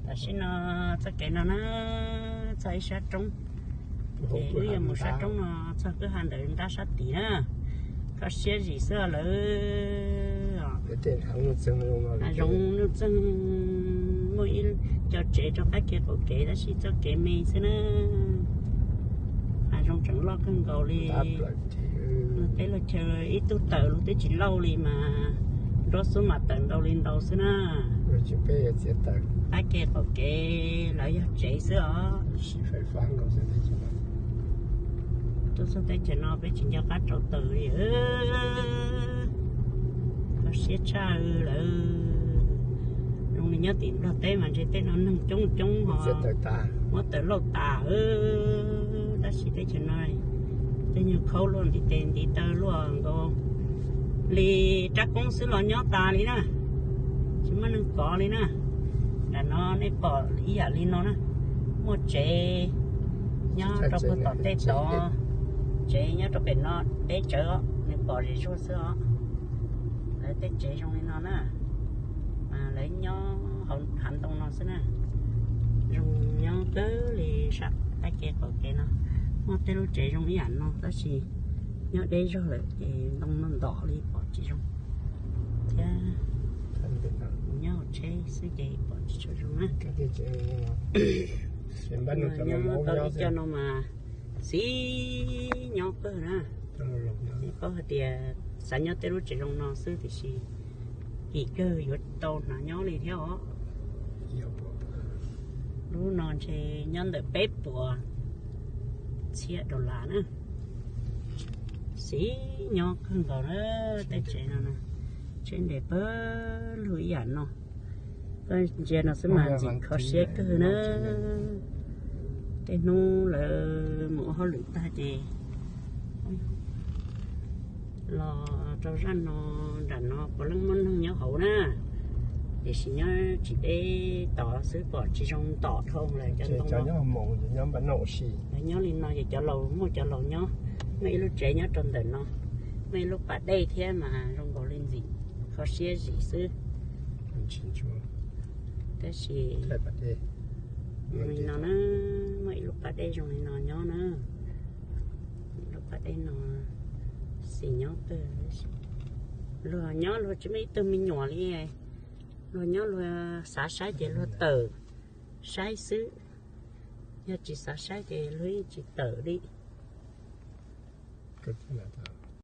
Tam sim no txoj kev no na, txog ib sab roob, ces wb yuav mus sab roob no, txog kwj ha ntawd ntab sab tid na. Kho siab zim xwb lawm. Hav zoov nuj txeeg, muaj ib co tsev rau qab kev qaum kev tab sis txoj kev me xwb na. Hav zoov tseem loj kawg nkaus li. Luag teb luag chaw ib tug tawm luag twb tsis lauj li mas, nruab xub mas tawm ntau li ntau xwb na. Qab kev qaum kev lawv yog tsev xwb os. Tuaj txog teb chaws no peb tsis nco qab rauv taws li. Kho siab tshaj lawm. Zoo li nyob tim Nplog teb mas ntshe tej no neeg coob coob ho muab taws lauj tas. Tab sis teb chaws no tej nyuag khaub luaj ntiv tes ntiv taw luaj nkaus li rab koob xwb los nyob tas li na, tsis muaj neeg kov li na. Nram no nej pom ib yam li no na, muaj tsev nyob rau puag tom tej tod, tsev nyob rau pem no deb tsawv os, nws pom zim zuag xwb os. Lawv tej tsev zoo li no na, mas lawv nyob hauv hav ntoo no xwb na. Zoo nyob kawg li sab qab kev qaum kev no, muaj tej lub tsev zoo ib yam no tab sis nyob deb zog lawm ces ntoo no ntom li pom tsis zoo thiab. Nyob hauv tsheb xwb ces pom tsis tshua zoo na. Nyob tau ib co no mas xis nyob kawg na. Paub hais tias xav nyob tej lub tsev zoo no xwb tiam sis kim kawg yuav tau hnav nyob li thiab os. Lub no ntshe nyob ntawm peb puas txhiab dollar na. Xis nyob kawg nkaus na, tej tsev no, tsheb nres pawg lug ib yam no. Koj ntsia no xwb mas ntxim kho siab kawg na. Tej hnub lawv mus ua hauj lwm tag ces los rau zaj no, nram no puav leej muaj neeg nyob hauv na, tiam sis nyob tsis deb tod xwb, pom tsis zoo ntom dhau lawm cov ntoo no. Lawv nyob li no ces cov laus, muaj cov laus nyob, muaj ib lub tsev nyob rau ntawm no, muaj ib lub pas dej thiab mas zoo nkaus li ntxim kho siab zim xwb. Tab sis li no na, muaj ib lub pas dej zoo li no nyob na. Lub pas dej no xis nyob kawg. Luag nyob luag tsis muaj ib tug me nyuam li, luag nyob luag xav saib ces luag tawm saib xwb, yog tsis xav saib ces luag yeej tsis tawm li.